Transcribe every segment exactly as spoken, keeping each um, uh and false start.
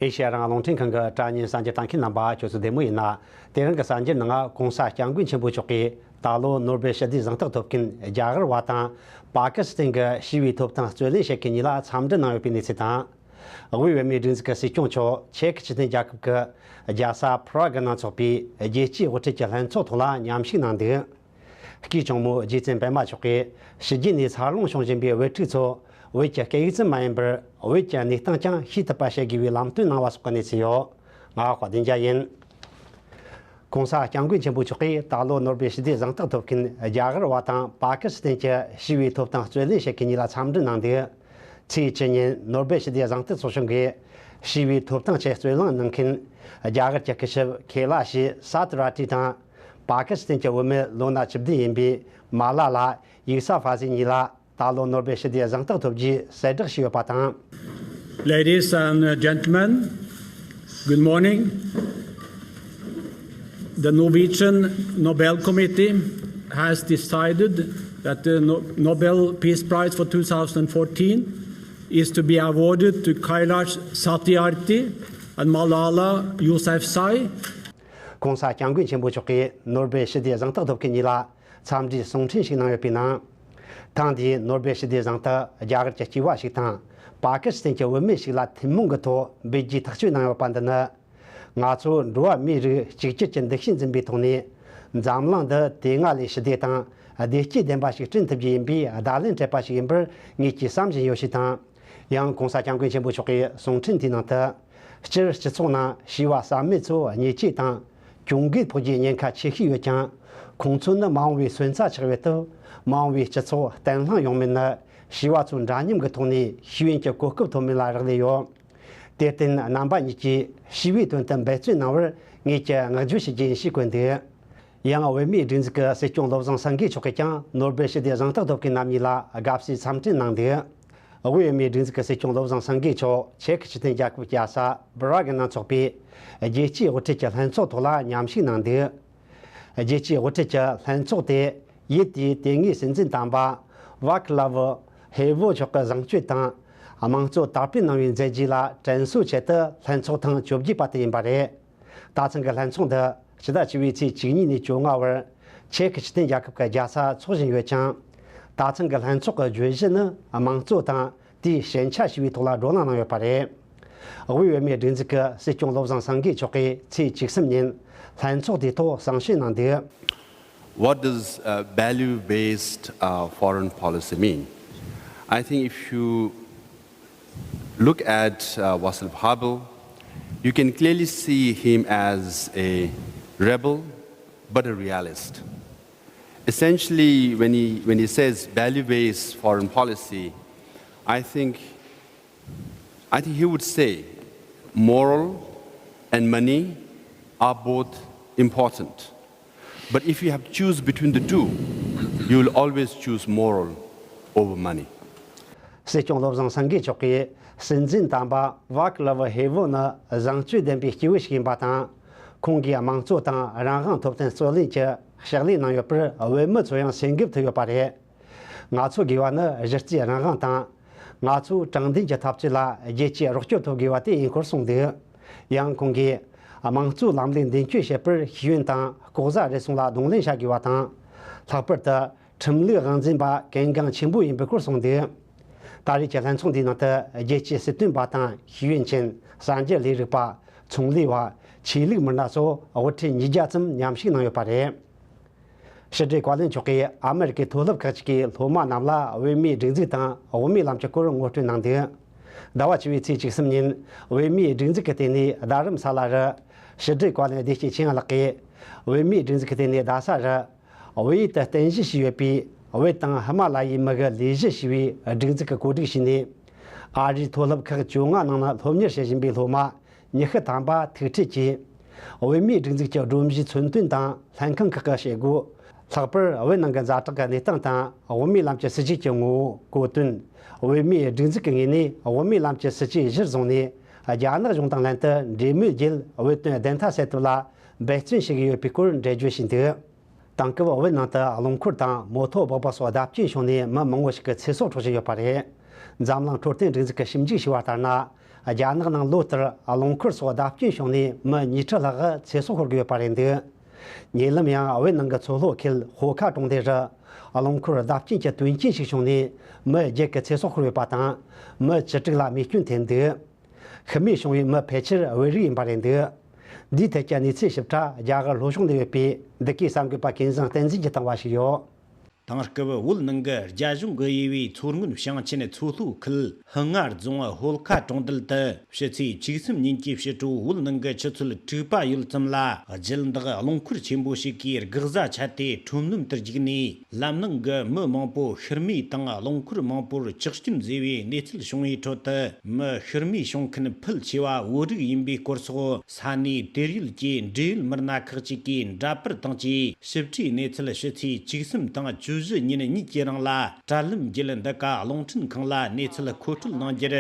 ཨེ་ཤེ་ཡ་རང་དབང་རླུང་འཕྲིན་ཁང་གི་དྲ་བརྙན་གསར་འགྱུར་ལྟ་མཁན་རྣམ་པ་ཁྱོད་ཚོ་བདེ་མོ་ཡིན་ན། དེ་རིང་གི་གསར་འགྱུར་ནང་༸གོང་ས་སྐྱབས་མགོན་ཆེན་པོ་མཆོག་གིས་ད་ལོ་ནོ་སྦེལ་ཞི་བདེའི་གཟེངས་རྟགས་ཐོབ་མཁན་རྒྱ་གར་བ་དང་པ་ཀི་སི་ཐན་གྱི་ཞི་བའི་ཐོབ་ཐང་རྩོད་ལེན་བྱེད་མཁན་གཉིས་ལ་འཚམས་འདྲི་གནང་ཡོད་པའི་གནས་ཚུལ་དང་། དབུས་བོད་མིའི་སྒྲིག་འཛུགས་ཀྱི་སྲིད་སྐྱོང་མཆོག་ཅེག་སྤྱི་མཐུན་རྒྱལ་ཁབ་ཀྱི་རྒྱལ་ས་པ་རག་གི་ནང་འཚོགས་པའི་རྒྱལ་སྤྱིའི་དབུ་ཁྲིད་ཀྱི་ལྷན་ཚོགས་ཐོག་ལ་མཉམ་ཞུགས་གནང་འདུག། སྐུའི་གཅུང་མོ་རྗེ་བཙུན་པད་མ་མཆོག་གིས་ཕྱི་རྒྱལ་ནས་འཚར་ལོངས་བྱུང་བཞིན་པའི་བོད་ཕྲུག་ཚོ་བོད་ཀྱི་སྐད་ཡིག་ཙམ་མ་ཡིན་པར་བོད་ཀྱི་གནས་སྟངས་ཀྱང་ཤེས་ཐུབ་པ་བྱེད་དགོས་པའི་ལམ་སྟོན་གནང་བ་སོགས་ཀྱི་གནས་ཚུལ་ཡོད། ང་དཔལ་ལྡན་རྒྱལ་ཡིན། ༸གོང་ས་སྐྱབས་མགོན་ཆེན་པོ་མཆོག་གིས་ད་ལོ་ནོ་སྦེལ་ཞི་བདེའི་གཟེངས་རྟགས་ཐོབ་མཁན་རྒྱ་གར་བ་དང་པ་ཀི་སི་ཐན་གྱི་ཞི་བའི་ཐོབ་ཐང་རྩོད་ལེན་བྱེད་མཁན་གཉིས་ལ་འཚམས་འདྲི་གནང་འདུག། ཚེས་བཅུ་ཉིན་ནོ་སྦེལ་ཞི་བདེའི་གཟེངས་རྟགས་ཚོགས་ཆུང་གིས་ཞི་བའི་ཐོབ་ཐང་ཆེད་རྩོད་གླེང་གནང་མཁན་རྒྱ་གར་གྱི་སྐུ་ཞབས་ཁེ་ལ་ཤི་སཱ་ཏུ་ར་ཏི་དང་། པ་ཀི་སི་ཐན་གྱི་བུད་མེད་ལོ་ན་བཅུ་བདུན་ཡིན་པའི་མ་ལ་ལ་ཡུག་ས་ཧྥ་ཟི་གཉིས་ལ་ད་ལོ་ནོ་སྦེལ་ཞི་བདེའི་གཟེངས་རྟགས་ཐོབ་རྒྱུའི་གསལ་བསྒྲགས་བྱས་ཡོད་པ་དང་། Ladies and gentlemen, good morning. The Norwegian Nobel Committee has decided that the No- Nobel Peace Prize for two thousand fourteen is to be awarded to Kailash Satyarthi and Malala Yousafzai. ༸གོང་ས་སྐྱབས་མགོན་ཆེན་པོ་མཆོག་གིས་ནོ་སྦེལ་ཞི་བདེའི་གཟེངས་རྟགས་ཐོབ་མཁན་གཉིས་ལ་འཚམས་འདྲིའི་གསུང་འཕྲིན་ཞིག་གནང་ཡོད་པའི་ནང་། ཐེངས་འདིའི་ནོ་སྦེལ་ཞི་བདེའི་གཟེངས་རྟགས་རྒྱ་གར་གྱི་སྐྱེས་པ་ཞིག་དང་པ་ཀི་སི་ཐན་གྱི་བུད་མེད་ཞིག་ལ་ཐུན་མོང་གི་ཐོག་འབུལ་རྒྱུའི་ཐག་གཅོད་གནང་ཡོད་པ་འདི་ནི། ང་ཚོ་འགྲོ་བ་མིའི་རིགས་གཅིག་གྱུར་གྱི་འདུ་ཤེས་འཛིན་པའི་ཐོག་ནས། འཛམ་གླིང་འདི་དེ་སྔ་ལས་ཞི་བདེ་དང་བདེ་སྐྱིད་ལྡན་པ་ཞིག་བསྐྲུན་ཐུབ་རྒྱུ་ཡིན་པའི་བརྡ་ལན་སྤྲད་པ་ཞིག་ཡིན་པར་ངེད་ཀྱིས་བསམ་བཞིན་ཡོད་ཞེས་དང་། ཡང་༸གོང་ས་༸སྐྱབས་མགོན་ཆེན་པོ་མཆོག་གིས་གསུང་འཕྲིན་དེའི་ནང་དུ། སྤྱིར་སྤྱི་ཚོགས་ནང་ཤེས་པ་ཟབ་མོས་ཚོ་བརྙས་བཅོས་དང་གྱོང་གུད་ཕོག་རྒྱུའི་ཉེན་ཁ་ཆེ་ཤོས་ཡོད་ཀྱང་། ཁོང་ཚོ་ནི་མ་འོངས་པའི་སོན་རྩ་ཆགས་ཡོད་སྟབས། མ་འོངས་པའི་སྤྱི་ཚོགས་བརྟན་ལྷིང་ཡོང་མིན་ནི་ཤེས་པ་ཚོ་འདྲ་མཉམ་གྱི་ཐོག་ནས་ཤེས་ཡོན་གྱི་གོ་སྐབས་ཐོབ་མིན་ལ་རག་ལས་ཡོད། དེར་བརྟེན་རྣམ་པ་གཉིས་ཀྱིས་ཞི་བའི་དོན་དུ་འབད་བརྩོན་གནང་བར་ངེད་ཀྱིས་བསྔགས་བརྗོད་ཞུ་རྒྱུ་ཡིན་ཞེས་བཀོད་འདུག། ཡང་བོད་མིའི་སྒྲིག་འཛུགས་ཀྱི་སྲིད་སྐྱོང་བློ་བཟང་སེང་གེ་མཆོག་གིས་ཀྱང་ནོ་སྦེལ་ཞི་བདེའི་གཟེངས་རྟགས་ཐོབ་མཁན་རྣམ་གཉིས་ལ་དགའ་བསུའི་འཚམས་འཕྲིན་གནང་འདུག། དབུས་བོད་མིའི་སྒྲིག་འཛུགས་ཀྱི་སྲིད་སྐྱོང་བློ་བཟང་སེང་གེ་མཆོག་ཅེག་སྤྱི་མཐུན་རྒྱལ་ཁབ་རྒྱལ་ས་པ་རག་གི་ནང་འཚོགས་པའི་རྒྱལ་སྤྱིའི་དབུ་ཁྲིད་ཀྱི་ལྷན་ཚོགས་ཐོག་ལ་མཉམ་ཞུགས་གནང་འདུག། རྒྱལ་སྤྱིའི་དབུ་ཁྲིད་ཀྱི་ལྷན་ཚོགས་དེ་ཡུལ་དེའི་དེ་སྔའི་སྲིད་འཛིན་དམ་པ་ཝཱ་ཀི་ལ་ཝི་ཧེ་ཝོ་མཆོག་གི་བཟང་སྤྱོད་དང་། དམངས་གཙོ་དར་སྤེལ་གནང་བའི་མཛད་རྗེས་ལ་དྲན་གསོའི་ཆེད་དུ་ལྷན་ཚོགས་ཐེངས་བཅོ་བརྒྱད་པ་དེ་ཡིན་པ་རེད། ད་ཐེངས་ཀྱི་ལྷན་ཚོགས་འདི་ཕྱི་ཟླ་བཅུ་པའི་ཚེས་བཅུ་གཉིས་ནས་བཅོ་ལྔ་བར་ཅེག་སྤྱི་མཐུན་རྒྱལ་ཁབ་ཀྱི་རྒྱལ་ས་འཚོགས་བཞིན་ཡོད་ཅིང་། ད་ཐེངས་ཀྱི་ལྷན་ཚོགས་ཀྱི་བརྗོད་གཞི་ནི་དམངས་གཙོ་དང་དེའི་ཞན་ཆ་ཞེས་པའི་ཐོག་ལ་བགྲོ་གླེང་གནང་ཡོད་པ་རེད། དབུས་བོད་མིའི་སྒྲིག་འཛུགས་ཀྱི་སྲིད་སྐྱོང་བློ་བཟང་སེང་གེ་མཆོག་གིས་ཚེས་བཅུ་གསུམ་ཉིན་ལྷན་ཚོགས་དེའི་ཐོག་གསུང་བཤད་གནང་འདུག། What does uh, value based uh, foreign policy mean? I think if you look at uh, Václav Havel, you can clearly see him as a rebel but a realist. Essentially, when he, when he says value based foreign policy, I think, I think he would say moral and money are both important. But if you have to choose between the two, you will always choose moral over money. སྲིད་སྐྱོང་བློ་བཟང་སེང་གེ་མཆོག་གིས་སྲིད་འཛིན་དམ་པ་ཝཱ་ཀི་ལ་ཝི་ཧེ་ཝོ་ནི་བཟང་སྤྱོད་ལྡན་པའི་སྐྱེས་བུ་ཞིག་ཡིན་པ་དང་། ཁོང་གིས་དམངས་གཙོ་དང་རང་དབང་ཐོབ་ཐང་རྩོད་ལེན་གྱི་ཕྱག་ལས་གནང་ཡོད་པར་བོད་མི་ཚོ་ཡང་སེམས་འགུལ་ཐེབས་ཡོད་པ་རེད། ང་ཚོ་དགོས་པ་ནི་གཞི་རྩའི་རང་དབང་དང་། ང་ཚོའི་དྲང་བདེན་གྱི་འཐབ་རྩོད་ལ་རྒྱལ་སྤྱིའི་རོགས་སྐྱོར་ཐོབ་དགོས་པ་དེ་ཡིན་སྐོར་གསུངས་འདུག། ཡང་ཁོང་གིས་དམངས་གཙོའི་ལམ་ལུགས་མདུན་སྐྱོད་བྱེད་པར་ཤེས་ཡོན་དང་ལྐོག་ཟ་རུལ་སུངས་ལ་གདོང་ལེན་བྱ་དགོས་པ་དང་། ལྷག་པར་དུ་ཁྲིམས་ལུགས་དབང་འཛིན་པ་གལ་འགངས་ཆེན་པོ་ཡིན་པའི་སྐོར་གསུངས་འདུག། ད་རེས་ཀྱི་ལྷན་ཚོགས་འདིའི་ནང་དུ་རྒྱལ་སྤྱིའི་སྲིད་དོན་པ་དང་ཤེས་ཡོན་ཅན། གསར་འགྱུར་ལས་རིགས་པ། ཚོང་ལས་པ། ཆོས་ལུགས་མི་སྣ་སོགས་དབུ་ཁྲིད་ཉིས་བརྒྱ་ཙམ་མཉམ་ཞུགས་གནང་ཡོད་པ་རེད། ཕྱི་དྲིལ་བཀའ་བློན་མཆོག་གིས་ཨ་མེ་རི་ཀའི་མཐོ་སློབ་ཁག་ཅིག་གི་སློབ་མ་རྣམས་ལ་བོད་མིའི་སྒྲིག་འཛུགས་དང་དབུ་མའི་ལམ་གྱི་སྐོར་ངོ་སྤྲོད་གནང་འདུག། ཟླ་བ་བཅུ་པའི་ཚེས་བཅུ་གསུམ་ཉིན་བོད་མིའི་སྒྲིག་འཛུགས་ཀྱི་ལྟེ་གནས་རྡ་རམ་ས་ལ་རུ་ཕྱི་དྲིལ་བཀའ་བློན་བདེ་སྐྱིད་ཆོས་དབྱིངས་ལགས་ཀྱིས་བོད་མིའི་སྒྲིག་འཛུགས་ཀྱི་ལྟེ་གནས་རྡ་ས་རུ་བོད་ཡིག་ཏུ་རྟེན་གཞི་བྱས་ཡོད་པའི་བོད་དང་ཧི་མ་ལ་ཡའི་མི་གི་ལས་གཞི་ཞེས་པའི་སྒྲིག་འཛུགས་ཀྱི་གོ་སྒྲིག་བྱས་ནས། ཨ་རིའི་མཐོ་སློབ་ཁག་བཅོ་ལྔ་ནང་ན་སློབ་གཉེར་བྱེད་བཞིན་པའི་སློབ་མ་ཉི་ཤུ་ཐམ་པ་ཐུག་འཕྲད་ཀྱིས། བོད་མིའི་སྒྲིག་འཛུགས་ཀྱི་སྒྲོམ་གཞིའི་མཚོན་དོན་དང་ལྷན་ཁང་ཁག་གི་བྱེད་སྒོ། ལྷག་པར་བོད་ནང་གི་ཛ་དྲག་གི་གནས་སྟངས་དང་དབུ་མའི་ལམ་གྱི་སྲིད་བྱུས་ཀྱི་ངོ་བོ། གོ་དོན། བོད་མིའི་སྒྲིག་འཛུགས་ཀྱི་ངོས་ནས་དབུ་མའི་ལམ་གྱི་སྲིད་བྱུས་གཞིར་བཟུང་ནས། རྒྱ་ནག་གཞུང་དང་ལྷན་དུ་འབྲེལ་མོལ་བརྒྱུད་བོད་དོན་བདེན་མཐའ་གསལ་ཐབས་ལ་འབད་བརྩོན་བྱེད་ཀྱི་ཡོད་པའི་སྐོར་འགྲེལ་བརྗོད་བྱས་འདུག། དེང་སྐབས་བོད་ནང་དུ་རླངས་འཁོར་དང་མོ་ཐོ་སྦག་སྦག་སོགས་བརྡབ་སྐྱོན་བྱུང་ནས་མི་མང་བོ་ཞིག་གི་ཚེ་སྲོག་འཕྲོག་བཞིན་ཡོད་པ་རེད། འཛམ་གླིང་འཕྲོད་བསྟེན་སྒྲིག་འཛུགས་ཀྱིས་ཞིབ་འཇུག་བྱས་པ་ལྟར་ན། རྒྱ་ནག་ནང་ལོ་ལྟར་རླངས་འཁོར་སོགས་བརྡབ་སྐྱོན་བྱུང་ནས་མི་ཉིས་ཁྲི་ལྷག་ཚེ་སྲོག་ཤོར་དགོས་པ་རེད་འདུག་ཉེ་ལམ་ཡང་བོད་ནང་གི་མཚོ་ལྷོ་ཁུལ་ཧོ་ཁ་གྲོང་སྡེ་རུ་རླངས་འཁོར་བརྡབ་སྐྱོན་གྱི་དོན་རྐྱེན་ཞིག་བྱུང་ནས་མི་བརྒྱད་ཀྱི་ཚེ་སྲོག་ཤོར་ཡོད་པ་དང་། མི་བཅུ་དྲུག་ལ་རྨས་སྐྱོན་ཐེབས་འདུག་ཤི་རྨས་བྱུང་བའི་མི་ཕལ་ཆེར་བོད་རིགས་ཡིན་པ་རེད་འདུག་འདིའི་ཐད་ཀྱི་གནས་ཚུལ་ཞིབ་ཕྲ་རྒྱ་གར་ལྷོ་ཕྱོགས་ནས་ཡོད་པའི་འདི་གའི་གསར་འགོད་པ་ཀུན་བཟང་བསྟན་འཛིན་གྱིས་བཏང་བ་ཞིག་ཡོད། དེང་སྐབས་བོད་ནང་གི་རྒྱ་གཞུང་གིས་དབྱེ་བའི་མཚོ་སྔོན་ཞིང་ཆེན་མཚོ་ལྷོ་ཁུལ་ཧི་ང་རྫོང་ཧོལ་ཁ་གྲོང་རྡལ་དུ་ཕྱི་ཚེས་བཅུ་གསུམ་ཉིན་གྱི་ཕྱི་དྲོ་བོད་ནང་གི་ཆུ་ཚོད་དྲུག་པ་ཡོལ་ཙམ་ལ་རྒྱུན་དག་རླངས་འཁོར་ཆེན་པོ་ཞིག་གིས་སྒུག་བཟའ་ཆད་དེ་ཁྲོམ་ལམ་དུ་རྒྱུགས་ནས། ལམ་ནང་གི་མི་མང་པོ་ཤི་རྨས་དང་རླངས་འཁོར་མང་པོར་བཅག་སྐྱོན་བཟོས་པའི་གནས་ཚུལ་བྱུང་བའི་ཁྲོད་དུ། མི་ཤི་རྨས་བྱུང་མཁན་ཕལ་ཆེ་བ་བོད་རིགས་ཡིན་པའི་སྐོར་སོགས་ས་གནས་དེར་ཡོད་ཀྱི་འབྲེལ་ཡོད་མི་སྣ་ཁག་ཅིག་གིས་འདྲ་པར་དང་བཅས་ཞིབ་ཕྲའི་གནས་ཚུལ་ཕྱི་ཚེས་བཅུ་གསུམ་དང་བཅུ་བཞི་ཉིན་གཉིས་ཀྱི་རིང་ལ་དྲ་ལམ་བརྒྱུད་འདི་ག་རླུང་འཕྲིན་ཁང་ལ་གནས་ཚུལ་མཁོ་སྤྲོད་གནང་རྒྱུར།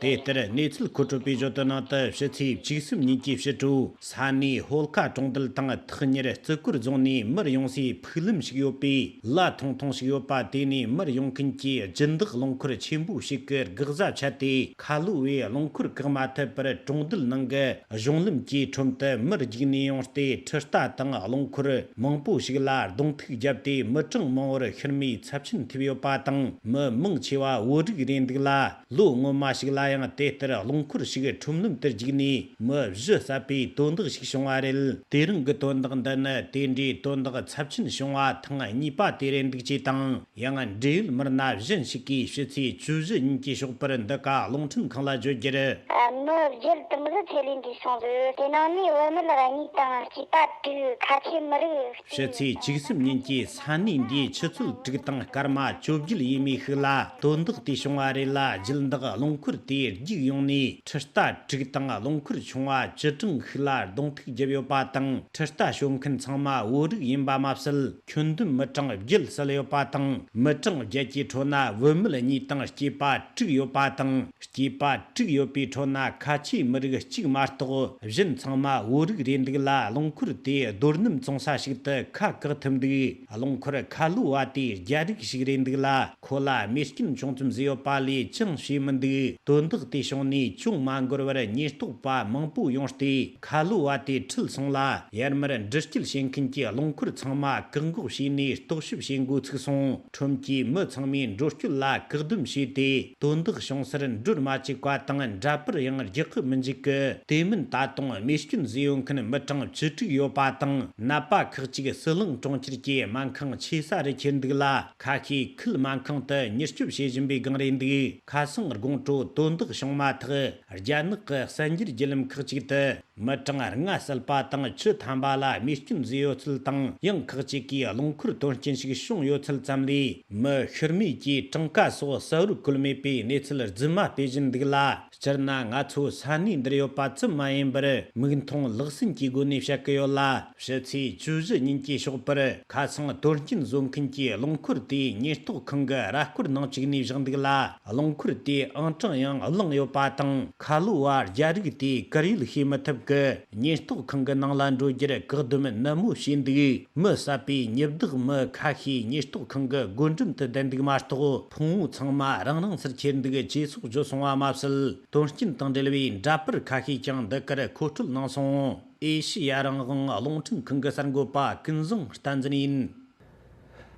དེ་ལྟར་གནས་ཚུལ་མཁོ་སྤྲོད་པས་བརྗོད་དོན་ནང་དུ། ཕྱི་ཚེས་བཅུ་གསུམ་ཉིན་གྱི་ཕྱི་དྲོ། ས་གནས་ཧོལ་ཁ་གྲོང་རྡལ་དང་ཐག་ཉེར་རྩི་གོར་རྫོང་ནས་མར་ཡོང་སའི་ཕུག་ལམ་ཞིག་ཡོད་པས། ལ་ཐུང་ཐུང་ཞིག་ཡོད་པ་དེ་ནས་མར་ཡོང་མཁན་གྱི་རྒྱུན་འདག་རླངས་འཁོར་ཆེན་པོ་ཞིག་གིས་སྒུག་བཟའ་ཆད་དེ། ཁ་ལོ་བས་རླངས་འཁོར་བཀག་མ་ཐུབ་པར་གྲོང་རྡལ་ནང་གི་གཞུང་ལམ་གྱི་ཁྲོམ་དུ་མར་རྒྱུགས་ནས་ཡོང་སྟེ། འཕྲུལ་རྟ་དང་རླངས་འཁོར་མང་པོ་ཞིག་ལ་རྡུང་ཐུག་བརྒྱབ་སྟེ། མི་གྲངས་མང་བོར་ཤི་རྨས་ཚབས་ཆེན་ཐེབས་ཡོད་པ་དང་། མི་མང་ཆེ་བ་བོད་རིགས་རེད་འདུག་ལ། ལོ་སྔོན་མ་ཞིག་ལ་ཡང་དེ་ལྟར་རླངས་འཁོར་ཞིག་ཁྲོམ་ལམ་དུ་རྒྱུགས་ནས་མི་བཞི་བསད་པའི་དོན་དག་ཞིག་བྱུང་བ་རེད། དེ་རིང་གི་དོན་དག་འདི་ནི་དེ་འདྲའི་དོན་དག་ཚབས་ཆེན་བྱུང་བ་ཐེངས་གཉིས་པ་དེ་རེད་འདུག་ཅེས་དང་། ཡང་འབྲེལ་ཡོད་མི་སྣ་གཞན་ཞིག་གིས་ཕྱི་ཚེས་བཅུ་བཞི་ཉིན་གྱི་ཞོགས་པར་འདི་ག་རླུང་འཕྲིན་ཁང་ལ་བརྗོད་རྒྱུར། མི་བརྒྱད་དུ་མི་ཚེ་ལས་འདས་སོང་ཟིག་དེ་ནང་ནས་བུད་མེད་གཉིས་དང་སྐྱེས་པ་དྲུག་ཁ་ཆེ་མི་རིགས། ཕྱི་ཚེས་བཅུ་གསུམ་ཉིན་གྱི་ས་གནས་འདིའི་ཆུ་ཚོད་དྲུག་དང་སྐར་མ་བཅོ་བརྒྱད་ཡས་མས་ཤིག་ལ་དོན་དག་དེ་བྱུང་བ་རེད་ལ། རྒྱུན་དག་རླངས་འཁོར་དེ་རྒྱུགས་ཡོང་ནས་འཕྲུལ་རྟ་དྲུག་དང་རླངས་འཁོར་ཆུང་བ་བཅུ་གྲངས་ཤིག་ལ་རྡུང་ཐུག་བརྒྱབ་ཡོད་པ་དང་། འཕྲུལ་རྟ་ཞོན་མཁན་ཚང་མ་བོད་རིགས་ཡིན་པ་མ་ཟད། ཁྱོན་བསྡོམས་མི་གྲངས་བརྒྱད་བསད་ཡོད་པ་དང་། མི་གྲངས་བརྒྱད་ཀྱི་ཁྲོད་ན་བུད་མེད་གཉིས་དང་སྐྱེས་པ་དྲུག་ཡོད་པ་དང་། སྐྱེས་པ་དྲུག་ཡོད་པའི་ཁྲོད་ན་ཁ་ཆེའི་མི་རིགས་གཅིག་མ་གཏོགས་གཞན་ཚང་མ་བོད་རིགས་རེད་འདུག་ལ། རླངས་འཁོར་དེ་རྡོ་སྣུམ་བཙོང་ས་ཞིག་ཏུ་ཁ་བཀག་ཐུབ་འདུག་རླངས་འཁོར་ཁ་ལོ་བ་དེ་རྒྱ་རིགས་ཤིག་རེད་འདུག་ལ། ཁོ་ལ་རྨས་སྐྱོན་བྱུང་ཙམ་ཟིག་ཡོད་པ་ལས་ཅང་ཤེས་མི་འདུག་དོན་དག་དེ་བྱུང་ནས་ཅུང་མ་འགོར་བར་ཉེན་རྟོག་པ་མང་པོ་ཡོང་སྟེ། ཁ་ལོ་བ་དེ་ཁྲིད་སོང་ལ། ཡར་མར་འདྲི་སྐྱེལ་བྱེད་མཁན་གྱིས་རླངས་འཁོར་ཚང་མ་བཀག་འགོག་བྱས་ནས་རྟོག་ཞིབ་བྱེད་འགོ་ཚུགས་སོང་། ཁྲོམ་གྱི་མི་ཚང་མས་འགྲོ་སྐྱོད་ལ་བཀག་སྡོམ་བྱས་ཏེ། དོན་དག་བྱུང་སར་འགྲོར་མ་བཅུག་པ་དང་འདྲ་པར་ཡང་རྒྱག་གི་མི་འཇུག་གི། དེ་མིན་ད་དུང་རྨས་སྐྱོན་བཟོས་ཡོད་མཁན་མི་གྲངས་བཅུ་དྲུག་ཡོད་པ་དང་། ནད་པ་ཁག་ཅིག་ཟི་ལིང་གྲོང་ཁྱེར་གྱི་སྨན་ཁང་ཆེ་ས་རུ་ཁྱེར་འདུག་ལ། ཁ་ཤས་ཁུལ་སྨན་ཁང་དུ་མྱུར་སྐྱོབ་བྱེད་བཞིན་པའི་སྒང་རེད་འདུག་ཁ་སང་དགོང་དྲོ་དོན་དག་བྱུང་མ་ཐག་རྒྱ་ནག་གི་གསར་འགྱུར་བརྒྱུད་ལམ་ཁག་ཅིག་ཏུ། མི་གྲངས་ལྔ་བསད་པ་དང་བཅུ་ཐམ་པ་ལ་རྨས་སྐྱོན་བཟོས་ཡོད་ཚུལ་དང་། ཡང་ཁག་ཅིག་གིས་རླངས་འཁོར་དོན་རྐྱེན་ཞིག་བྱུང་ཡོད་ཚུལ་ཙམ་ལས། མི་ཤི་རྨས་ཀྱི་གྲངས་ཀ་སོགས་གསལ་བོར་བཀོད་མེད་པའི་གནས་ཚུལ་རྫུན་མ་སྤེལ་བཞིན་འདུག་ལ། སྤྱིར་ན་ང་ཚོ་ས་གནས་འདིར་ཡོད་པ་ཙམ་མ་ཡིན་པར། མིག་མཐོང་ལག་ཟིན་གྱི་སྒོ་ནས་བཤད་ཀྱི་ཡོད་ལ། ཕྱི་ཚེས་བཅུ་བཞི་ཉིན་གྱི་ཞོགས་པར། ཁ་སང་དོན་རྐྱེན་བཟོ་མཁན་གྱིས་རླངས་འཁོར་དེ་ཉེན་རྟོག་ཁང་གི་ར་སྐོར་ནང་བཅུག་ནས་བཞག་འདུག་ལ། རླངས་འཁོར་དེའི་ཨང་གྲངས་ཡང་བླངས་ཡོད་པ་དང་། ཁ་ལོ་བ་རྒྱ་རིགས་དེས་བཀར་ཡོད་ཤེས་མི་ཐུབ་ཀི། ཉེན་རྟོག་ཁང་གི་ནང་ལ་འགྲོ་རྒྱུར་བཀག་སྡོམ་ནན་མོ་བྱས་འདུག་མི་བསད་པའི་མྱི་བདག་མི་ཁ་ཤས་ཉེན་རྟོག་ཁང་གི་སྒོ་འགྲམ་དུ་བསྡད་འདུག་མ་གཏོགས། ཕུང་བོ་ཚང་མ་རང་རང་སར་ཁྱེར་འདུག་ཅེས་སོགས་བརྗོད་སོང་བ་མ་ཟད། དོན་རྐྱེན་དང་འབྲེལ་བའི་འདྲ་པར་ཁ་ཤས་ཀྱང་འདི་གར་མཁོ་སྤྲོད་གནང་སོང་། ཨེ་ཤི་ཡ་རང་དབང་རླུང་འཕྲིན་ཁང་གི་གསར་འགོད་པ་ཀུན་བཟང་བསྟན་འཛིན་ཡིན།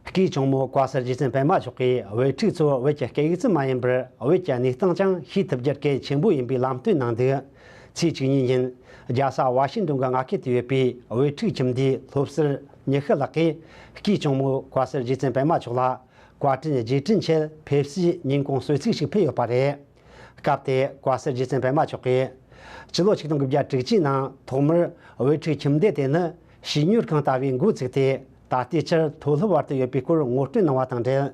སྐུའི་གཅུང་མོ་བཀའ་ཟུར་རྗེ་བཙུན་པད་མ་མཆོག་གིས་བོད་ཕྲུག་ཚོར་བོད་ཀྱི་སྐད་ཡིག་ཙམ་མ་ཡིན་པར། བོད་ཀྱི་གནས་སྟངས་ཀྱང་ཤེས་ཐུབ་རྒྱུར་གལ་ཆེན་པོ་ཡིན་པའི་ལམ་སྟོན་གནང་འདུག་ཚེས་བཅུ་གཉིས་ཉིན། རྒྱལ་ས་ཝ་ཤིང་ཏོན་གྱི་མངའ་ཁུལ་དུ་ཡོད་པའི་བོད་ཕྲུག་ཁྱིམ་སྡེའི་སློབ་ཟུར་ཉི་ཤུ་ལགས་ཀྱིས། སྐུའི་གཅུང་མོ་བཀའ་ཟུར་རྗེ་བཙུན་པད་མ་མཆོག་ལ། བཀའ་དྲིན་རྗེས་དྲན་ཆེད་ཕེབས་བསུའི་ཉིན་གུང་གསོལ་ཚིགས་ཤིག་ཕུལ་ཡོད་པ་རེད། སྐབས་དེར་བཀའ་ཟུར་རྗེ་བཙུན་པད་མ་མཆོག་གིས། སྤྱི་ལོ་ཆིག་སྟོང་དགུ་བརྒྱ་དྲུག་ཅུའི་ནང་ཐོག་མར་བོད་ཕྲུག་ཁྱིམ་སྡེ་དེ་ནི་བྱིས་གཉོར་ཁང་ལྟ་བུའི་འགོ་བཙུགས་ཏེ། ད་ལྟའི་ཆར་མཐོ་སློབ་བར་དུ་ཡོད་པའི་སྐོར་ངོ་སྤྲོད་གནང་བ་དང་འབྲེལ།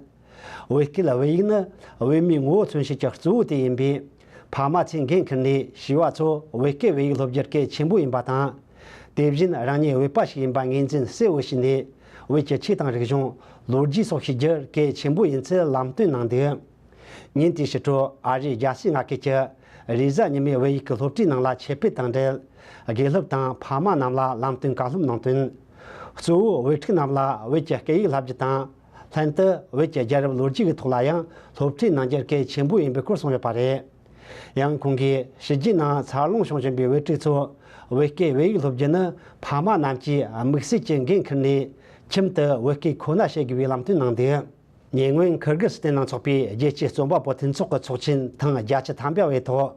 བོད་སྐད་བོད་ཡིག་ནི་བོད་མིའི་ངོ་བོ་མཚོན་བྱེད་ཀྱི་གཙོ་བོ་དེ་ཡིན་པས། ཕ་མ་ཚོས་འགན་འཁུར་ནས་བྱིས་པ་ཚོ་བོད་སྐད་བོད་ཡིག་སློབ་རྒྱུར་གལ་ཆེན་པོ་ཡིན་པ་དང་། དེ་བཞིན་རང་ཉིད་བོད་པ་ཞིག་ཡིན་པ་ངོས་འཛིན་གསལ་བོ་བྱས་ནས། བོད་ཀྱི་ཆོས་དང་རིག་གཞུང་། ལོ་རྒྱུས་སོགས་ཤེས་རྒྱུར་གལ་ཆེན་པོ་ཡིན་ཚུལ་ལམ་སྟོན་གནང་འདུག་ཉིན་དེའི་ཕྱི་དྲོ་ཨ་རིའི་རྒྱལ་སའི་མངའ་ཁུལ་གྱི་རེས་གཟའ་ཉི་མའི་བོད་ཡིག་གི་སློབ་ཁྲིད་ནང་ལ་ཆེད་ཕེབས་དང་འབྲེལ། དགེ་སློབ་དང་ཕ་མ་རྣམས་ལ་ལམ་སྟོན་བཀའ་སློབ་གནང་དོན། གཙོ་བོ་བོད་ཕྲུག་རྣམས་ལ་བོད་ཀྱི་སྐད་ཡིག་བསླབ་རྒྱུ་དང་ ལྷན་དུ་བོད་ཀྱི་རྒྱལ་རབས་ལོ་རྒྱུས་ཀྱི་ཐོག་ལ་ཡང་སློབ་ཁྲིད་གནང་རྒྱུར་གལ་ཆེན་པོ་ཡིན་པའི་སྐོར་གསུངས་ཡོད་པ་རེད། ཡང་ཁོང་གིས་ཕྱི་རྒྱལ་ནང་འཚར་ལོངས་བྱུང་བཞིན་པའི་བོད་ཕྲུག་ཚོ་བོད་སྐད་བོད་ཡིག་སློབ་རྒྱུ་ནི་ཕ་མ་རྣམས་ཀྱིས་དམིགས་བསལ་གྱི་འགན་འཁུར་ནས་ཁྱིམ་དུ་བོད་སྐད་ཁོ་ན་བཤད་དགོས་པའི་ལམ་སྟོན་གནང་འདུག། ཉེ་སྔོན་ཁིར་གི་སི་ཐན་ནང་འཚོགས་པའི་རྒྱལ་སྤྱིའི་རྩོམ་པ་པོ་མཐུན་ཚོགས་ཀྱི་ཚོགས་ཆེན་ཐེངས་བརྒྱད་ཅུ་ཐམ་པ་བའི་ཐོག་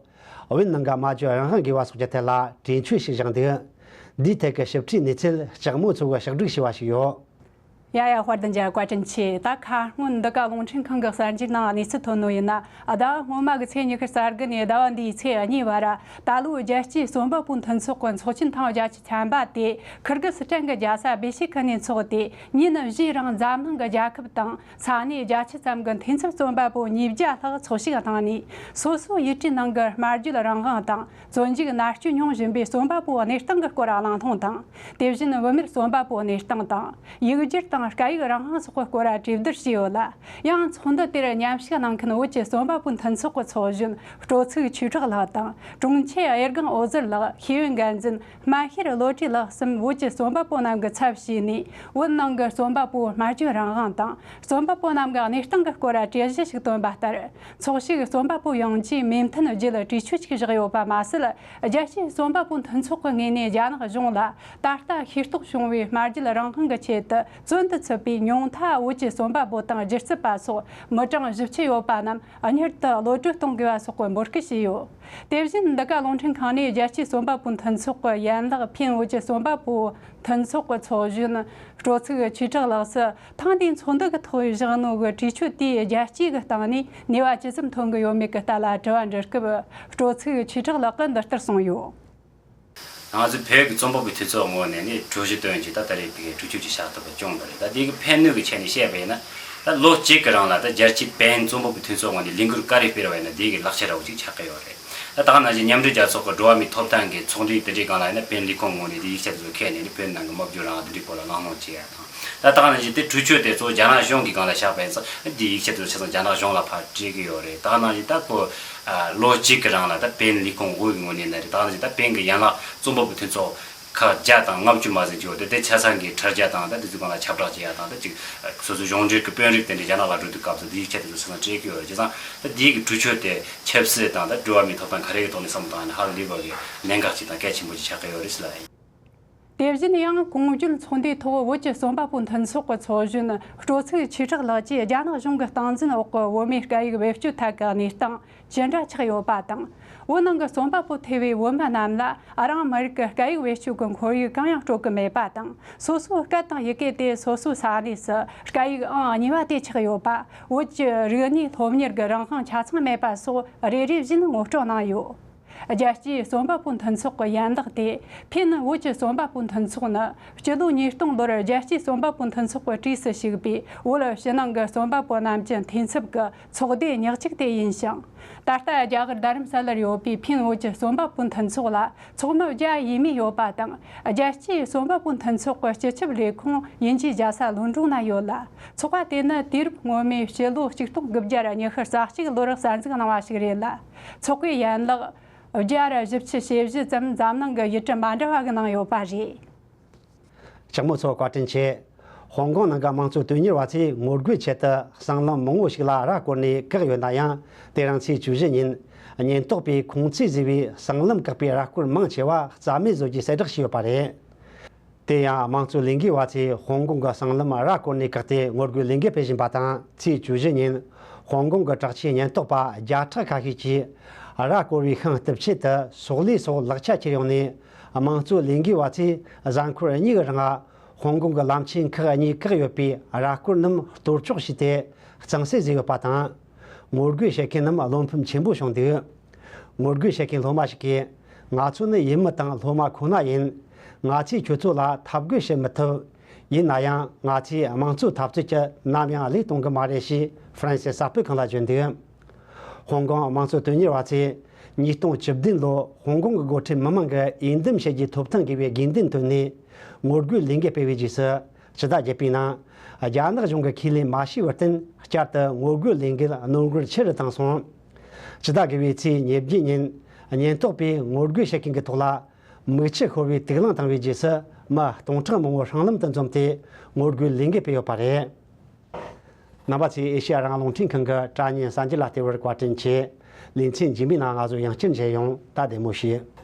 བོད་ནང་གི་སྨྲ་བརྗོད་རང་དབང་དགོས་པ་སོགས་ཀྱི་ཐད་ལ་གྲོས་ཆོད་ཞིག་བཞག་འདུག། འདིའི་ཐད་ཀྱི་ཞིབ་ཕྲའི་གནས་ཚུལ་ལྕགས་མོ་མཚོ་གིས་ཕྱོགས་བསྒྲིགས་བྱས་པ་ཞིག་ཡོད། ཡ་ཡ། དཔལ་ལྡན་རྒྱལ་བ་བཀའ་དྲིན་ཆེ། ད་ཁ་སྔོན་འདི་ག་རླུང་འཕྲིན་ཁང་གི་གསར་འགྱུར་ནང་གནས་ཚུལ་ཐོན་ནོ་ཡིན་ན། ཟླ་བ་སྔོན་མ་གི་ཚེས་ཉི་ཤུ་རྩ་དགུ་ནས་ཟླ་བ་འདིའི་ཚེས་གཉིས་བར་ད་ལོའི་རྒྱལ་སྤྱིའི་རྩོམ་པ་པོའི་མཐུན་ཚོགས་ཀྱི་ཚོགས་ཆེན་ཐེངས་བརྒྱད་ཅུ་ཐམ་པ་དེ་ཁིར་གི་སི་ཐན་གྱི་རྒྱལ་ས་བི་ཤི་ཁི་ནས་འཚོགས་ཏེ། ཉིན་བཞིའི་རིང་འཛམ་གླིང་གི་རྒྱལ་ཁབ་དང་ས་གནས་བརྒྱད་ཅུ་ཙམ་གྱི་འཐུས་ཚབ་རྩོམ་པ་པོ་ཉིས་བརྒྱ་ལྷག་ཚོགས་ཞུགས་གནང་ནས། སོ་སོའི་ཡུལ་གྲུའི་ནང་གི་སྨྲ་བརྗོད་རང་དབང་དང་། བཙོན་འཇུག་མནར་གཅོད་མྱོང་བཞིན་པའི་རྩོམ་པ་པོའི་གནས་སྟངས་ཀྱི་སྐོར་གླེང་སློང་དང་། དེ་བཞིན་བུད་མེད་རྩོམ་པ་པོའི་གནས་སྟངས་དང་། ཡིག་སྒྱུར་དང་སྐད་ཡིག་རང་དབང་སོགས་ཀྱི་སྐོར་གྲོས་བསྡུར་བྱས་ཡོད་ལ། ཡང་ཚོགས་འདུ་དེར་མཉམ་ཞུགས་གནང་མཁན་བོད་ཀྱི་རྩོམ་པ་པོའི་མཐུན་ཚོགས་ཀྱི་ཚོགས་གཞོན་སྤྲོ་ཚིགས་ཆོས་གྲགས་ལགས་དང་། དྲུང་ཆེ་གཡུ་སྒང་འོད་ཟེར་ལགས། ཤེས་ཡོན་འགན་འཛིན་སྨན་ཤེར་བློ་གྲོས་ལགས་གསུམ་བོད་ཀྱི་རྩོམ་པ་པོ་རྣམས་ཀྱི་ཚབ་བྱས་ནས། བོད་ནང་གི་རྩོམ་པ་པོའི་སྨྲ་བརྗོད་རང་དབང་དང་། རྩོམ་པ་པོ་རྣམས་ཀྱི་གནས་སྟངས་ཀྱི་སྐོར་གྲོས་གཞི་ཞིག་བཏོན་པ་ལྟར། ཚོགས་ཞུགས་རྩོམ་པ་པོ་ཡོངས་ཀྱིས་མོས་མཐུན་བརྒྱུད་གྲོས་ཆོད་ཅིག་བཞག་ཡོད་པ་མ་ཟད། རྒྱལ་སྤྱིའི་རྩོམ་པ་པོ་མཐུན་ཚོགས་ཀྱི་ངོས་ནས་རྒྱ་ནག་གཞུང་ལ་ད་ལྟ་ཤེས་རྟོགས་བྱུང་བའི་སྨྲ་བརྗོད་རང་དབང་གི་ཆེད་དུ་བཙོན་དུ་ཚུད་པའི་ཉུང་མཐའ་བོད་ཀྱི་རྩོམ་པ་པོ་དང་སྒྱུ་རྩལ་པ་སོགས་མི་གྲངས་བཞི་བཅུ་ཡོད་པ་རྣམས་མྱུར་དུ་གློད་གྲོལ་གཏོང་དགོས་པ་སོགས་ཀྱི་འབོད་སྐུལ་བྱས་ཡོད། དེ་བཞིན་འདི་ག་རླུང་འཕྲིན་ཁང་ནས་རྒྱལ་སྤྱིའི་རྩོམ་པ་པོ་མཐུན་ཚོགས་ཀྱི་ཡན་ལག་ཕིན་བོད་ཀྱི་རྩོམ་པ་པོ་མཐུན་ཚོགས་ཀྱི་ཚོགས་གཞོན་སྤྲོ་ཚིགས་ཆོས་གྲགས་ལགས་སུ། ཐེངས་འདིའི་ཚོགས་འདུ་གི་ཐོག་བཞག་ནོ་གི་གྲོས་ཆོད་དེས་རྒྱལ་སྤྱི་གི་སྟེང་ནས་ནུས་པ་ཇི་ཙམ་ཐོན་གི་ཡོད་མེད་ཀྱི་ཐད་ལ་དྲི་བ་འདྲི་སྐབས། སྤྲོ་ཚིགས་ཆོས་གྲགས་ལགས་ཀྱིས་འདི་ལྟར་གསུངས་ཡོད། ང་ཚོའི་བོད་ཀྱི་རྩོམ་པ་པོའི་འཐུས་ཚོགས་ངོས་ནས་ནི་གྲོས་གཞི་བཏོན་རྗེས་ད་ད་རེས་ཀྱི་གྲོས་ཆོད་ཅིག་བཞག་ཐུབ་པ་བྱུང་བ་རེད། ད་དེ་གི་ཕན་གནོད་ཀྱི་ཆ་ནས་བཤད་པ་ཡིན་ན། ད་ལོ་གཅིག་གི་རིང་ལ་ད་རྒྱལ་སྤྱིའི་བོད་རྩོམ་པ་པོའི་འཐུས་ཚོགས་ངོས་ནས་ལས་འགུལ་ག་རེ་སྤེལ་བ་ཡིན་ན་དེ་གི་ལག་ཆ་འདྲ་བོ་ཅིག་ཆགས་ཀྱི་ཡོད་རེད། ད་ད་ག་ནང་བཞིན་མཉམ་འབྲེལ་རྒྱལ་ཚོགས་ཀྱི་འགྲོ་བ་མིའི་ཐོབ་ཐང་གི་ཚོགས་འདུའི་དེ་འདྲའི་སྒང་ལ་ཡིན་ན་བོད་ལས་ཁུངས་ངོས་ནས་དེ་ཡིག་ཆ་དེ་ཚོ་འཁྱེར་ནས་ནི་བོད་ནང་གི་སྨྲ་བརྗོད་རང་དབང་དེ་འདྲའི་སྐོར་ལ་གླེང་སློང་བྱེད་ཡ་དང་། ད་ད་ག་ནང་བཞིན་དེ་གྲོས་ཆོད་དེ་གཙོ་བོ་རྒྱ་ནག་གཞུང་གི་སྒང་ལ་བཞག་པ་ཡིན་ཙང་དེའི་ཡིག་ཆ་དེ་ཚོ་ཆ་ཚང་རྒྱ་ནག་གཞུང་ལ་ཕར་སྤྲད་ཀྱི་ཡོད་རེད། ད་ག་ནང་བཞིན་ད་ཁོ་ལོ་གཅིག་གི་རིང་ལ་ད་བོད་ལས་ཁུངས་དབུས་ཀྱི་ངོས་ནས་ན་རེད། ད་ག་ནང་བཞིན་ད་བོད་ཀྱི་ཡན་ལག་རྩོམ་པ་པོའི་མཐུན་ཚོགས་ཁག་བརྒྱ་དང་ལྔ་བཅུ་མ་ཟིན་གྱི་ཡོད་དེ། དེ་ཆ་ཚང་གི་དྲ་རྒྱ་དང་ད་དེ་ཚོའི་སྒང་ལ་ཁྱབ་བསྒྲགས་བྱེད་ཡ་དང་། ད་ཅིག་སོ་སོའི་གཞུང་འབྲེལ་གྱི་དཔོན་རིགས་དེ་འདྲ་རྒྱ་ནག་ལ་འགྲོ་དུས་སྐབས་སུ་དེའི་ཡིག་ཆ་དེ་ཚོ་ཆ་ཚང་སྤྲད་ཀྱི་ཡོད་རེད། བྱས་ཙང་ད་དེའི་གི་གྲོས་ཆོད་དེ་ཆབ་སྲིད་དང་ད་འགྲོ་བ་མིའི་ཐོབ་ཐང་ག་རེ་གི་ཐོག་ནས་བསམ་བློ་བཏང་ཡ་ན་ཧ་ལས་པ་གི་གནད་འགག་ཅིག་དང་གལ་ཆེན་པོ་ཅིག་ཆགས་ཀྱི་ཡོད་རེད་ཟེར་ལབ་ཡིན། དེ་བཞིན་ཡང་གོང་བརྗོད་ཚོགས་འདུའི་ཐོག་བོད་ཀྱི་རྩོམ་པ་པོ་མཐུན་ཚོགས་ཀྱི་ཚོགས་གཞོན་སྤྲོ་ཚིགས་ཆོས་གྲགས་ལགས་ཀྱིས་རྒྱ་ནག་གཞུང་གི་སྟངས་འཛིན་འོག་གི་བོད་མིའི་སྐད་ཡིག་བེད་སྤྱོད་ཐད་ཀྱི་གནས་སྟངས་ཇི་འདྲ་ཆགས་ཡོད་པ་དང་། བོད་ནང་གི་རྩོམ་པ་པོ་ཐེ་བའི་བོད་མི་རྣམས་ལ་རང་མི་རིགས་ཀྱི་སྐད་ཡིག་བེད་སྤྱོད་ཀྱི་ཁོར་ཡུག་གང་ཡང་སྤྲོད་ཀྱི་མེད་པ་དང་། སོ་སོའི་སྐད་དང་ཡི་གེ་དེ་སོ་སོའི་ས་གནས་སུ་སྐད་ཡིག་ཨང་གཉིས་པ་དེ་ཆགས་ཡོད་པ། བོད་ཀྱི་རིག་གནས་སློབ་གཉེར་གྱི་རང་དབང་ཆ་ཚང་མེད་པ་སོགས་རེ་རེ་བཞིན་ངོ་སྤྲོད་གནང་ཡོད། རྒྱལ་སྤྱིའི་རྩོམ་པ་པོ་མཐུན་ཚོགས་ཀྱི་ཡན་ལག་དེ་ཕིན་བོད་ཀྱི་རྩོམ་པ་པོ་མཐུན་ཚོགས་ནི་སྤྱི་ལོ་ཉིས་སྟོང་ལོར་རྒྱལ་སྤྱིའི་རྩོམ་པ་པོ་མཐུན་ཚོགས་ཀྱི་གྲས་སུ་ཞུགས་པའི་བོད་ཕྱི་ནང་གི་རྩོམ་པ་པོ་རྣམས་ཀྱི་འཐུས་ཚབ་ཀྱི་ཚོགས་སྡེ་ཉག་གཅིག་དེ་ཡིན་ཞིང་། ད་ལྟ་རྒྱ་གར་རྡ་རམ་ས་ལར་ཡོད་པའི་ཕིན་བོད་ཀྱི་རྩོམ་པ་པོ་མཐུན་ཚོགས་ལ་ཚོགས་མི་བརྒྱ་ཡས་མས་ཡོད་པ་དང་། རྒྱལ་སྤྱིའི་རྩོམ་པ་པོ་མཐུན་ཚོགས་ཀྱི་སྤྱི་ཁྱབ་ལས་ཁུངས་དབྱིན་ཇིའི་རྒྱལ་ས་ལོན་ཀྲོང་ན་ཡོད་ལ། ཚོགས་པ་དེ་ནི་དུས་རབས་སྔོན་མའི་སྤྱི་ལོ་ཆིག་སྟོང་དགུ་བརྒྱ་ཉི་ཤུ་རྩ་གཅིག་ལོར་གསར་འཛུགས་གནང་བ་ཞིག་རེད་ལ། ཚོགས་པའི་ཡན་ལག་བརྒྱ་བཞི་བཅུ་ཞེ་བཞི་ཙམ་འཛམ་གླིང་གི་ཡུལ་གྲུ་མ་འདྲ་བ་གི་ནང་ཡོད་པ་རེད། ལྕགས་མོ་མཚོ་བཀའ་དྲིན་ཆེ། ཧོང་ཀོང་ནང་གི་དམངས་གཙོ་དོན་གཉེར་བ་ཚོས་ངོ་རྒོལ་ཆེད་དུ་སྲང་ལམ་མང་བོ་ཞིག་ལ་ར་བསྐོར་ནས་བཀག་ཡོད་ན་ཡང་། དེ་རིང་ཚེས་བཅུ་བཞི་ཉིན་ཉེན་རྟོག་པས་ཁོང་ཚོས་བཟོས་པའི་སྲང་ལམ་བཀག་པའི་ར་སྐོར་མང་ཆེ་བ་རྩ་མེད་བཟོ་རྒྱུའི་གསལ་བསྒྲགས་བྱས་ཡོད་པ་རེད། དེ་ཡང་དམངས་གཙོ་ལས་འགུལ་བ་ཚོས་ཧོང་ཀོང་གི་སྲང་ལམ་ར་བསྐོར་ནས་བཀག་སྟེ་ངོ་རྒོལ་ལས་འགུལ་སྤེལ་བཞིན་པ་དང་། ཚེས་བཅུ་བཞི་ཉིན་ཧོང་ཀོང་གི་དྲག་ཆས་ཉེན་རྟོག་པ་བརྒྱ་ཕྲག་ཁ་ཤས་ཀྱིས་ར་བསྐོར་བའི་ཤིང་གཏུབ་ཆེད་དུ་སོག་ལེ་སོགས་ལག་ཆ་ཁྱེར་ཡོང་ནས། དམངས་གཙོ་ལས་འགུལ་བ་ཚོས་གཟའ་འཁོར་གཉིས་ཀྱི་རིང་ཧོང་ཀོང་གི་ལམ་ཆེན་ཁག་གཉིས་བཀག་ཡོད་པའི་ར་སྐོར་རྣམས་གཏོར་བཅོག་བྱས་ཏེ་གཙང་སེལ་བཟོས་ཡོད་པ་དང་། ངོ་རྒོལ་བྱེད་མཁན་རྣམས་བློ་ཕམ་ཆེན་པོ་བྱུང་འདུག། ངོ་རྒོལ་བྱེད་མཁན་སློབ་མ་ཞིག་གིས། ང་ཚོ་ནི་ཡུལ་མི་དང་སློབ་མ་ཁོ་ན་ཡིན། ང་ཚོས་ཁྱོད་ཚོ་ལ་འཐབ་རྒོལ་བྱེད་མི་ཐུབ། ཡིན་ན་ཡང་ང་ཚོས་དམངས་གཙོའི་འཐབ་རྩོད་ཀྱི་ནམ་ཡང་བློས་གཏོང་གི་མ་རེད་ཞེས་ཧྥ་རན་སིའི་གསར་སྤེལ་ཁང་ལ་བརྗོད་འདུག། ཧོང་ཀོང་དམངས་གཙོ་དོན་གཉེར་བ་ཚོས་ཉིས་སྟོང་བཅུ་བདུན་ལོ་ཧོང་ཀོང་གི་འགོ་ཁྲིད་མི་མང་གི་འོས་འདེམས་བྱེད་རྒྱུའི་ཐོབ་ཐང་དགོས་པའི་དགོས་འདུན་བཏོན་ནས་ངོ་རྒོལ་ལས་འགུལ་སྤེལ་བའི་རྗེས་སུ། ཕྱི་ཟླ་བརྒྱད་པའི་ནང་རྒྱ་ནག་གཞུང་གིས་ཁས་ལེན་མ་བྱས་པར་བརྟེན། བསྐྱར་དུ་ངོ་རྒོལ་ལས་འགུལ་སྣུམ་འཁོར་ཆེ་རུ་བཏང་སོང་། ཕྱི་ཟླ་དགུ་པའི་ཚེས་ཉེར་བརྒྱད་ཉིན་ཉེན་རྟོག་པས་ངོ་རྒོལ་བྱེད་མཁན་གྱི་ཐོག་ལ། མིག་ཆུ་ཤོར་བའི་དུག་རླངས་བཏང་བའི་རྗེས་སུ། མི་སྟོང་ཕྲག་མང་པོ་སྲང་ལམ་དུ་འཛོམས་ཏེ་ངོ་རྒོལ་ལས་འགུལ་སྤེལ་ཡོད་པ་རེད། རྣམ་པ་ཚོས་ཨེ་ཤེ་ཡ་རང་དབང་རླུང་འཕྲིན་ཁང་གི་དྲ་བརྙན་གསར་འགྱུར་ལ་ལྟ་བར་བཀའ་དྲིན་ཆེ། ལེ་ཚན་རྗེས་མའི་ནང་ང་ཚོ་ཡང་བསྐྱར་མཇལ་ཡོང་། ད་བདེ་མོ་བྱོས།